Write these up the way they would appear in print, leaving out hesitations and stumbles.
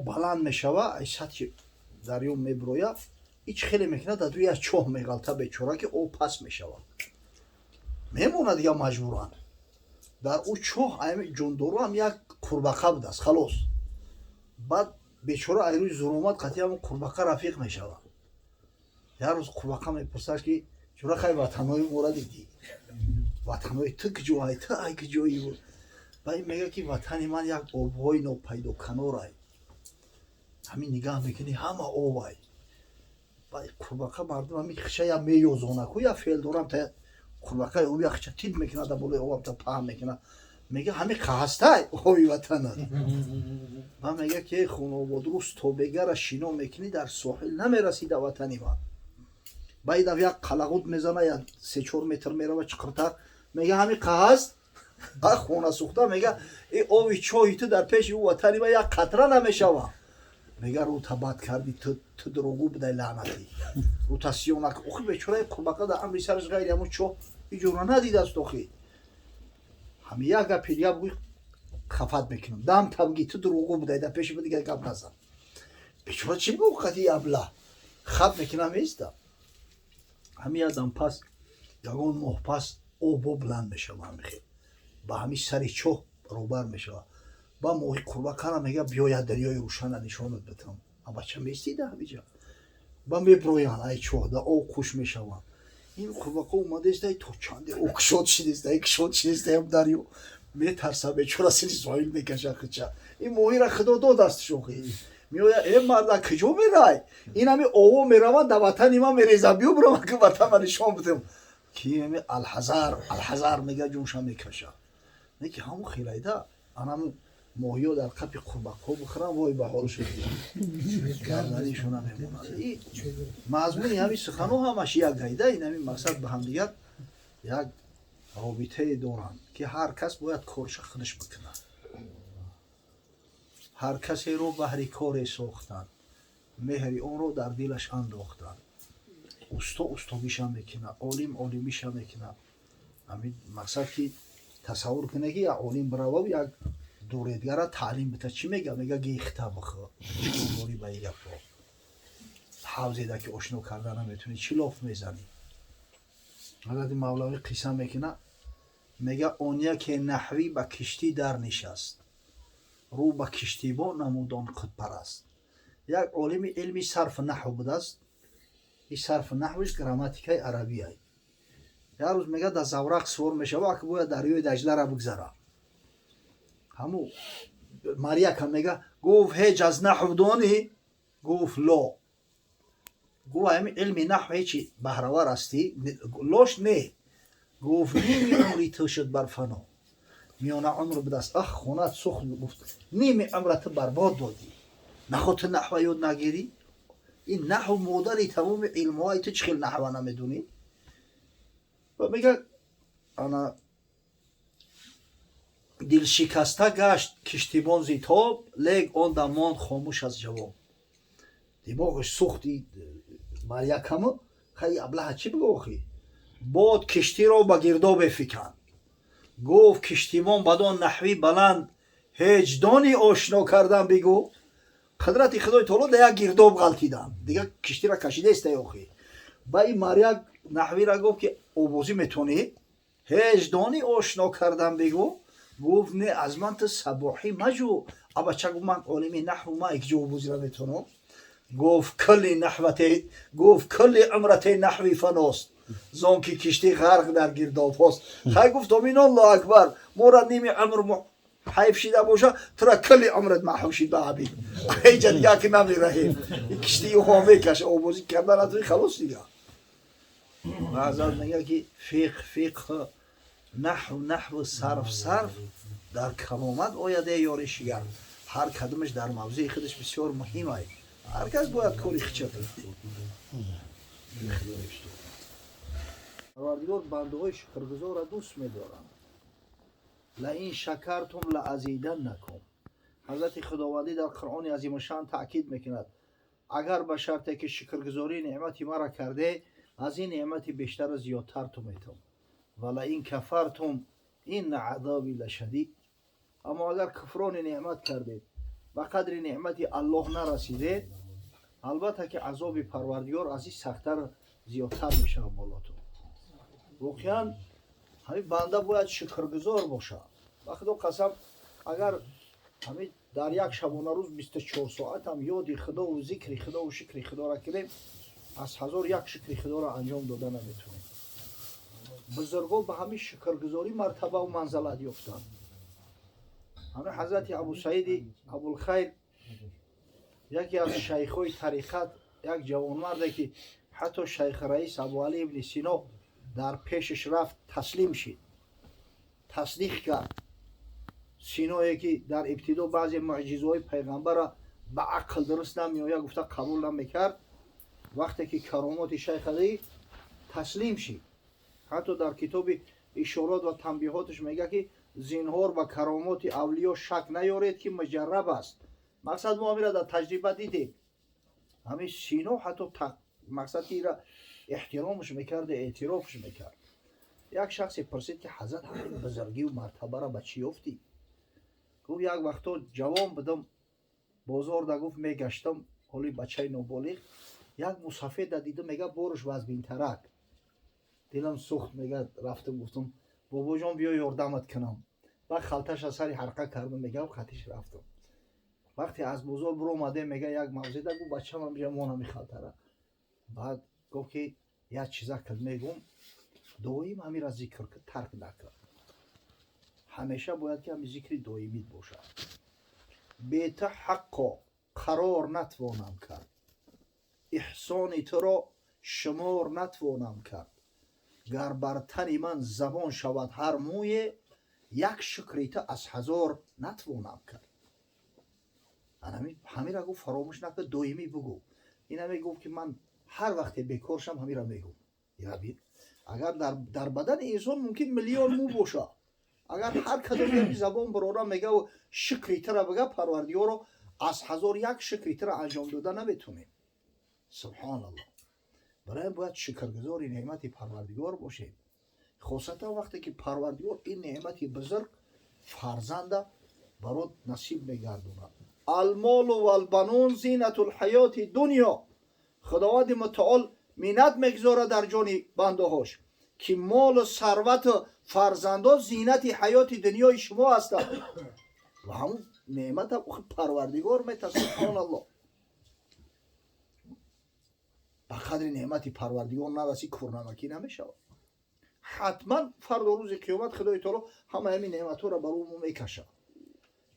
Баланд мешава, ай сатҳи дарё меброя, ич хеле мекунад, дар рӯи як чоҳ меғалта бечора, ки об паст мешавад, мемонад дига маҷбуран. Дар ӯ чоҳ ами ҷондоруам як қурбақа будааст, халос. Баъд бечора ай рӯи зуромат қатъи ҳамон қурбақа рафиқ мешавад. Як рӯз қурбақа мепурсад, ки ҷура, хай, ватанҳои мора дидӣ, ватанҳои ту куҷоай, ту ай куҷои? Ба ин мега, ки ватани ман як обҳои нопайдоканорай, ҳамин нигаҳ мекунӣ, ҳама обай. Ба қурбақа мардум ҳамин хиша я меёзонаку, я феъл дорам, та қурбақаи об я хиша тип мекунад, дар болои обам та паҳн мекунад. Мега, ҳамин қаҳастай оби ватанат. Ба мега, ки хунобод, рӯз то бегара шино мекунӣ, дар соҳил намерасӣ дар ватани ман. Ба ин як қалағут мезана, я 3-4 метр мерава чиқиртар. Мега, ҳамин қаҳаст а хона сӯхта. Мега, э оби чоҳи ту дар пеши ӯ ватани ман як қатра намешава. Мега, рӯта бад кардӣ, ту дурӯғгӯ будай, лаънатӣ, рӯта сиёҳ нак. Охи бечораи қурбақа дар амри сараш ғайри ҳамон чоҳ иҷора надидааст. Охи ҳами як гапи дига бугӯй, хафат мекунам, дам тамги, ту дурӯғгӯ будай, дар пеши дига гап назан. Бечора чӣ бигӯ? Қати абла хат мекунам, меиста. Ҳами ядам пас, ягон моҳ пас, обо баланд мешава, ҳами хел ба ҳами сари чоҳ баробар мешава. Ба моҳи қурбақара мега, биёяд, дарёи рӯшана нишонат битам. Абача меистида ҳамиҷа. Ба меброянд ай чоҳ, да об хуш мешаванд. Ин қурбақа омадеста, то чанде об кушод шидеста, кушод шидеста дарё. Метарса бечора, сири соҳил мекаша хича. Ин моҳира худо додааст. Шохи меояд: «Э марда, куҷо мерай? Ин ҳами ово мераванд, дар ватани ман мерезам, биё, бирам, ки ватанма нишон бидам». Ки ами алҳазар, алҳазар мега, ҷунша мекаша. Не ки ҳамун хелайда анаму моҳиё дар қапи қурбақҳо бихӯрам, вой ба ҳолшон, гарданишона мемонад. Мазмуни ҳамин суханҳо ҳамаш як гайда. Ин ҳамин мақсад ба ҳамдигар як робитае доранд, ки ҳар кас бояд корша худаш бикунад. Ҳар касеро баҳри коре сохтанд, меҳри онро дар дилаш андохтанд. Усто устогиша мекунад, олим олимиша мекунад. Ҳамин мақсад, ки тасаввур кунед, ки як олим биравав, як дуредгара таълим бита, чӣ мега? Мега, гехта бихӯ, чӣ дорӣ ба и гапҳо? Ҳавзеда ки ошно карда наметунӣ, чӣ лоф мезанӣ? Ҳазрати Мавлавӣ қисса мекунад, мега, он яке наҳвӣ ба киштӣ дар нишаст, рӯ ба киштибон намуд он худпараст. Як олими илми сарфу наҳв будааст. И сарфу наҳвиш грамматикаи арабияй. Як рӯз, мега, дар заврақ сувор мешава, ак бояд дарёи Даҷлара бигзара. Ҳаму маряка мега, гуфт: «Ҳеҷ аз наҳв донӣ?» Гуфт: «Ло». Гуфт: «Ҳами илми наҳв ҳечи баҳравар ҳастӣ?» Лош не. Гуфт: «Ними умри ту шуд бар фано». Миёна умр будааст. Ах, хонат сухт. Гуфт: «Ними умра ту барбод додӣ, нахо ту наҳва ёд нагирӣ? Ин наҳв модари тамоми илмҳои ту, чӣ хел наҳва намедонӣ?» Ва мега, ана дилшикаста гашт киштибон зи тоб, лек он дам монд хомӯш аз ҷавоб. Димоғаш сӯхти марякаму. Хай, аблаҳа чӣ бигӯ охи? Бод киштиро ба гирдобе фиканд. Гуфт киштибон бадон наҳвӣ баланд: «Ҳеҷ дони ошно кардан бигӯ?» Қудрати Худои таоло, да як гирдоб ғалтиданд, дига киштира кашидаеста охи. Ба ин маряк наҳвира гуфт, ки обозӣ метонӣ? «Ҳеҷ дони ошно кардан бигӯ?» Гуфт: «Не, аз ман ту сабоҳӣ маҷӯ». Абача гуфт: «Ман олими наҳву, ман якҷо обозира метонам». Гуфт: «Кулли наҳвате», гуфт, «кулли умрате наҳви фаност, зон ки киштӣ ғарқ дар гирдобҳост». Хай, гуфт: «Омин, Аллоҳ акбар, мора ними умр ҳайф шида боша, тура кулли умрат маҳв шид. Ба ҳабиб ҳеҷа дига ки намераҳем, ин киштии ҳо мекаша, обозӣ карда натуни, халос дига». Баъзан мега, ки фиқҳ фиқҳ, наҳв наҳв, сарф сарф дар каломат ояд, э ёри шигар. Ҳар кадомаш дар мавзеи худаш бисёр муҳим ай. Ҳар кас бояд кори хича кунад. Парвардигор бандаҳои шукргузорро дӯст медоранд. لئن شكرتم لأزيدنكم. Ҳазрати Худовандӣ дар Қуръони азимушшаън таъкид мекунад: агар ба шарте ки шукргузории неъмати мара карде, аз ин неъмати бештару зиёдтар ту метам. ولئن كفرتم إن عذابي لشديد. Аммо агар куфрони неъмат кардед, Ба қадри неъмати Аллоҳ нарасидед, албатта ки азоби Парвардигор аз ин сахттар, зиёдтар мешавад болотон. Воқеан, ҳамин банда бояд шукргузор бошад. Ба Худо қасам, агар ҳамин дар як шабонарӯз 24 соатам ёди Худову зикри Худову шукри Худоро кунем, аз ҳазор як шукри Худоро анҷом дода наметавонем. Бузургон ба ҳамин шукргузорӣ мартабаву манзалат ёфтанд. Ҳамин ҳазрати Абусаиди Абулхайр, яке аз шайхҳои тариқат, як ҷавонмарде, ки ҳатто шайх Раис Абуалӣ ибни Сино дар пешаш рафт, таслим шид, тасдиқ кард. Синое, ки дар ибтидо баъзе муъҷизаҳои пайғамбара ба ақл дуруст намеояд гуфта, қабул намекард, вақте ки каромоти шайха дид, таслим шид. Ҳатто дар китоби Ишорот ва танбиҳоташ мегӯяд, ки зинҳор ба каромоти авлиё шак наёред, ки муҷарраб аст. Мақсад, мо ҳамира дар таҷриба дидем. Ҳамин Сино ҳатто, мақсад, ки ира эҳтиромаш мекард, эътирофш мекард. Як шахсе пурсид, ки ҳазрат, ҳамин бузургиву мартабаро ба чӣ ёфтӣ? Гуфт: як вақто ҷавон будам, бозорда, гуфт, мегаштам, ҳоли бачаи ноболиғ, як мусафеда дидам, мега, боруш вазбинтарак. Дилам сӯхт, мега, рафтам, гуфтам: «Бобоҷон, биё, ёрдамат кунам». Баъд халташа сари ҳарқа кардам, мега, хатиш рафтам. Вақте аз бозор биромадем, мега, як мавзеда гуфт: «Бачам, ҳамиҷа мон ҳами халтара». Баъд гуфт, ки як чиза кад мегум, доим ҳамира зикр тарк накард, ҳамеша бояд ки ҳами зикри доимит бошад. Бета ҳаққо қарор натвонам кард, эҳсони туро шумор натвонам кард. Гар бар тани ман забон шавад ҳар мӯе, як шукри ту аз ҳазор натвонам кард. Ҳамира, гуфт, фаромӯш накард, доимӣ бугӯ. Ина мегуфт, ки ман ҳар вақте бекор шам, ҳамира мегӯм. Агар дар бадани инсон мумкин миллион мӯ бошад, агар ҳар кадоми ҳами забон барора мегаву шукри тура бига, Парвардигоро, аз ҳазор як шукри тура анҷом дода наметонем. Субҳоналлоҳ! Барои бояд шукргузори неъмати Парвардигор бошем, хосатан вақте ки Парвардигор ин неъмати бузург, фарзанда, барот насиб мегардонад. المال والبنون زینة الحیاة الدنیا. Худованди мутаол миннат мегузорад дар ҷони бандаҳош, ки молу сарвату фарзандо зинати ҳаёти дунёи шумо ҳастанд ва ҳамун неъмата Парвардигор мета. Субҳоналлоҳ! Ба қадри неъмати Парвардигор нараси, кӯрнамакӣ намешавад. Ҳатман фардо, рӯзи қиёмат, Худои таоло ҳама ҳамин неъматҳоро бар мо мекашад.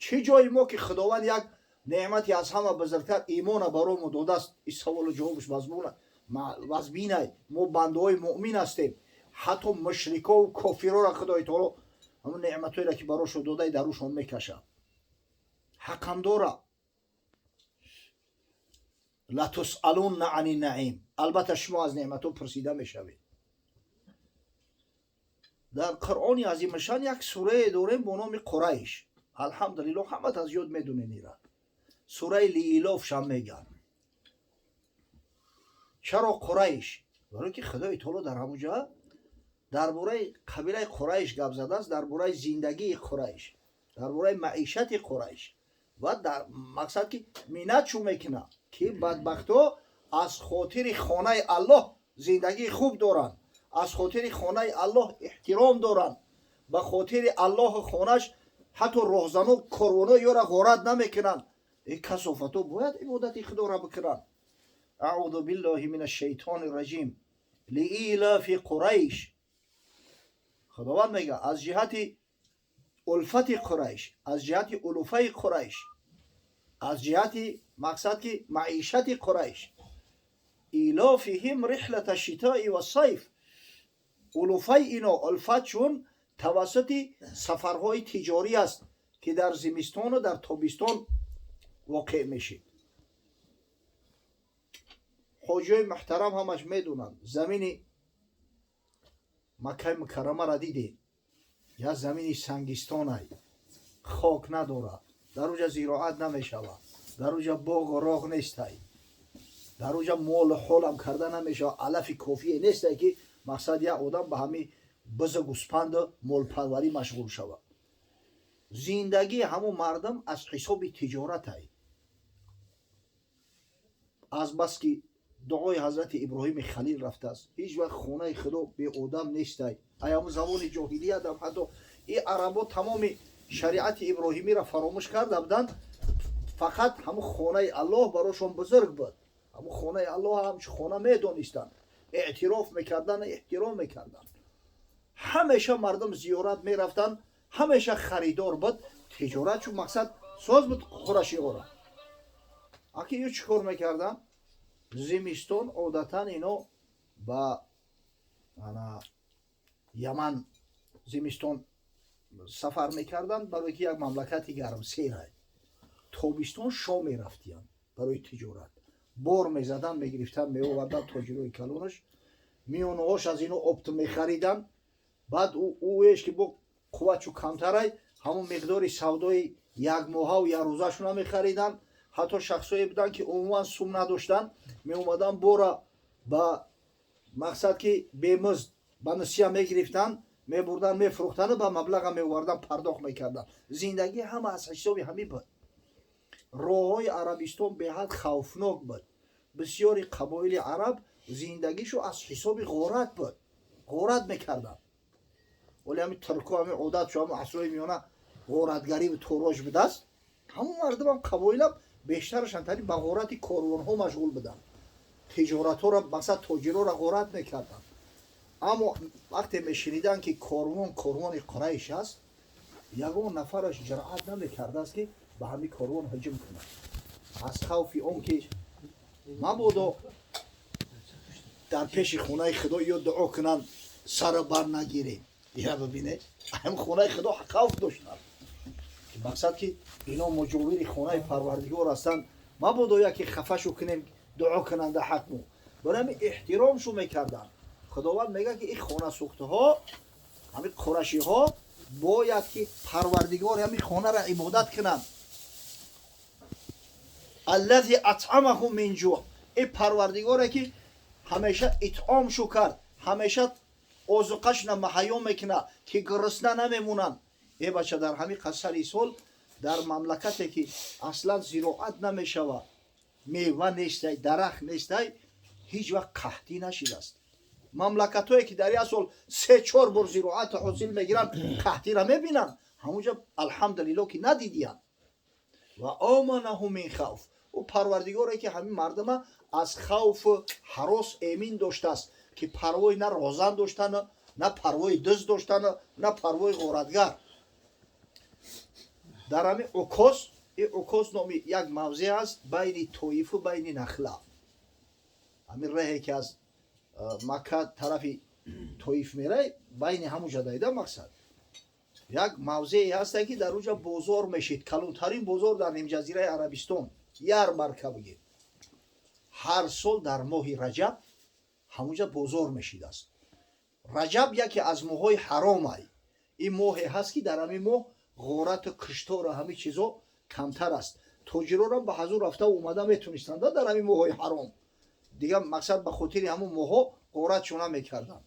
Чӣ ҷои мо, ки Худованд як неъмати аз ҳама бузургтар, имона, барои мо додааст? Ин саволу ҷавобаш мазмуна вазбинай. Мо бандаҳои муъмин ҳастем. Ҳатто мушрикову кофирора Худои таоло ҳамон неъматҳоеро, ки барошон додай, дар рӯшон мекашад. Ҳақам дора. لتسألن عن النعیم. Албатта, шумо аз неъматҳо пурсида мешавед. Дар Қуръони азимашан як сурае дорем бо номи Қурайш. Алҳамдулилло, ҳамат аз ёд медонен ира. Сураи Лиилофшам меган. Чаро Қурайш? Барое ки Худои таоло дар ҳамун ҷа дар бораи қабилаи Қурайш гап задааст, дар бораи зиндагии Қурайш, дар бораи маишати Қурайш ва дар мақсад, ки миннат чӯ мекунад, ки бадбахтҳо аз хотири хонаи Аллоҳ зиндагии хуб доранд, аз хотири хонаи Аллоҳ эҳтиром доранд, ба хотири Аллоҳу хонаш ҳатто роҳзано корвоно ёра ғорат намекунанд. Э, касофато бояд ибодати Худоро бикунанд. أعوذ بالله من الشیطان الرجیم. لإیلاف قریش. Худованд мега, аз ҷиҳати улфати Қурайш, аз ҷиҳати улуфаи Қурайш, аз ҷиҳати, мақсад, ки маишати Қурайш. إیلافهم رحلة الشتاء والصیف. Улуфаи ино, улфат чун тавассути сафарҳои тиҷорӣ аст, ки дар зимистону дар тобистон воқеъ мешид. Ҳоҷиёи муҳтарам ҳамаш медонанд, замини Маккаи Мукаррамаро дидед, як замини сангистонай, хок надорад, дар уҷа зироат намешавад, дар уҷа боғу роғ нестай, дар уҷа молу ҳолам карда намешавад, алафи кофие нестай, ки, мақсад, як одам ба ҳамин бизу гӯспанду молпарварӣ машғул шавад. Зиндагии ҳамун мардум аз ҳисоби тиҷоратай. Азбаски дуои ҳазрати Иброҳими Халил рафтааст, ҳеҷ вақт хонаи Худо беодам нестай. Ай ҳамун замони ҷоҳилиятам ҳатто и арабо тамоми шариати Иброҳимиро фаромӯш карда буданд. Фақат ҳамун хонаи Аллоҳ барошон бузург буд. Ҳамун хонаи Аллоҳ ҳамчун хона медонистанд, эътироф мекарданд, эҳтиром мекарданд. Ҳамеша мардум зиёрат мерафтанд, ҳамеша харидор буд, тиҷорат чун мақсад соз буд. Қурашиҳоро аки ё чӣ кор мекарданд? Зимистон одатан ино ба ана Яман зимистон сафар мекарданд, барои ки як мамлакати гармсерай. Тобистон Шом мерафтиянд барои тиҷорат. Бор мезаданд, мегирифтанд, меоварданд. Тоҷирои калонаш, миёнаҳош аз ино опт мехариданд. Баъд ӯеш ки бо қувватшу камтарай, ҳамон миқдори савдои якмоҳаву якрӯзашона мехариданд. Ҳатто шахсое буданд, ки умуман сум надоштанд, меомаданд, бора ба мақсад ки бемузд ба нусия мегирифтанд, мебурданд, мефурӯхтанду ба маблаға меоварданд, пардохт мекарданд. Зиндагӣ ҳама аз ҳисоби ҳамин буд. Роҳҳои Арабистон беҳад хавфнок буд. Бисёри қабоили араб зиндагишу аз ҳисоби ғорат буд, ғорат мекарданд. Вале ҳамин турко ҳамин одат шу ҳамин асрҳои миёна ғоратгариву тороҷ будааст. Ҳамон мардумам, қабоилам бештарашан тари ба ғорати корвонҳо машғул буданд. Тиҷоратҳоро, мақсад, тоҷироро ғорат мекарданд. Аммо вақте мешуниданд, ки корвон корвони Қурайш аст, ягон нафараш ҷуръат намекардааст, ки ба ҳамин корвон ҳуҷум кунад, аз хавфи он ки мабодо дар пеши хонаи Худо ё дуо кунанд, сара бар нагирем. Ира бибине, ҳам хонаи Худо хавф доштанд, мақсад ки ино муҷовири хонаи Парвардигор ҳастанд, мабодо яке хафашу кунем, дуо кунанда ҳақму. Барои ҳамин эҳтиромшу мекарданд. Худованд мегӯяд, ки ин хонасӯхтаҳо, ҳамин қурашиҳо бояд ки Парвардигори ҳамин хонаро ибодат кунанд. الذي أطعمهم من جوع. Ин Парвардигоре ки ҳамеша итъомшу кард, ҳамеша озуқашна маҳайё мекунад, ки гурусна намемонанд. Е бача, дар ҳамин қасари сол, дар мамлакате ки аслан зироат намешавад, мева нестай, дарахт нестай, ҳеҷ вақт қаҳтӣ нашидааст. Мамлакатҳое ки дар як сол се чор бор зироатро ҳосил мегиранд, қаҳтиро мебинанд. Ҳамунҷа, алҳамдулилло, ки надидиянд. وآمنهم من خوف. Ӯ Парвардигоре ки ҳамин мардума аз хавфу ҳарос эмин доштааст, ки парвои на розан доштану, на парвои дузд доштану, на парвои ғоратгар. Дар ҳамин Укоз, ин Укоз номи як мавзеъ аст байни Тоифу байни Нахла, ҳамин раҳе ки аз Макка тарафи Тоиф мерай, байни ҳамуҷа дайда, мақсад, як мавзее ҳасте, ки дар уҷа бозор мешид, калонтарин бозор дар нимҷазираи Арабистон, ярмарка бигем. Ҳар сол дар моҳи раҷаб ҳамуҷа бозор мешидааст. Раҷаб яке аз моҳҳои ҳаромай. Ин моҳе ҳаст, ки дар ҳамин моҳ ғорату киштору ҳамин чизо камтар аст. Тоҷирорам ба ҳазур рафта омада метонистанд дар ҳамин моҳҳои ҳаром. Дигар мақсад, ба хотири ҳамун моҳҳо ғоратшона мекарданд.